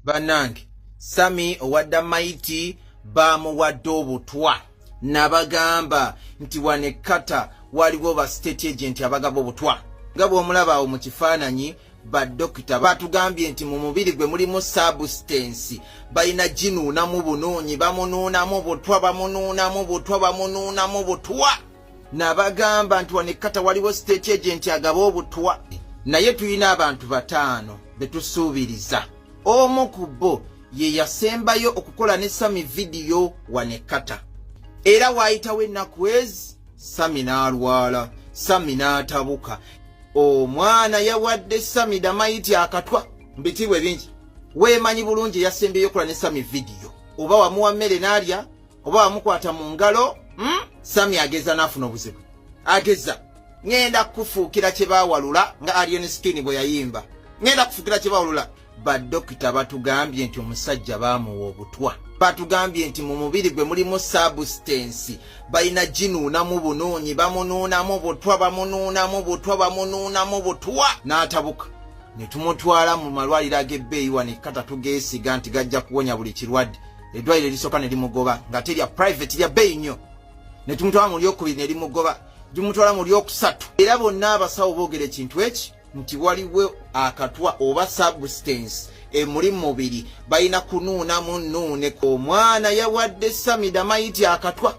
Bannange, Sammy owa Da Mighty bamuwadde obutwa. Nabagamba nti wano e Qatar waliwo ba state agent abagaba obutwa nga bw'omulaba awo mu kifaananyi. Badokita batugambye nti mu mubiri gwe mulimu substance, balina ginuunamu bunuunyi, bamunuunamu butwa, bamunuunamu butwa, bamunuunamu butwa. Nabagamba nti wano e Qatar waliwo state agent agaba obutwa, naye tulina abantu bataano betusuubiriza. Omu ku bo ye yasembayo okukola ne Sammy video wano e Qatar, era waayitawo ennaku ezi Sammy n'alwala, Sammy n'atabuka. Omwana yawadde Sammy Da Mighty akatwa mu bitiibwa ebingi. Weemanyi bulungi eyasembyeyo okukola ne Sammy video, oba wamuwa mmere n'alya, oba wamukwata mu ngalo, Sammy ageza n'afuna obuzibu, ageza ŋŋenda kufuukira kye baawalula nga Alien Skin bwe yayimba, ŋŋenda kufuukira kye baawalula. Badokita batugambye nti omusajja baamuwa obutwa. Batugambye nti mu mubiri gwe mulimu substance, balina ginuunamu bunuunyi, bamunuunamu butwa, bamunuunamu butwa, bamunuunamu butwa n'atabuka, ne tumutwala mu malwaliro ag'ebbeeyi wano e Qatar tugeesiga nti gajja kuwonya buli kirwadde. Eddwaliro erisooka ne limugoba nga terya private, lya bbeeyi nnyo. Ne tumutwala mu lyokubiri ne limugoba, tumutwala mu lyokusatu, era bonna abasawo boogera ekintu eki nti waliwo akatwa oba substance emuli mu mubiri, balina kunuunamu nnuune. Omwana yawadde Sammy Da Mighty akatwa.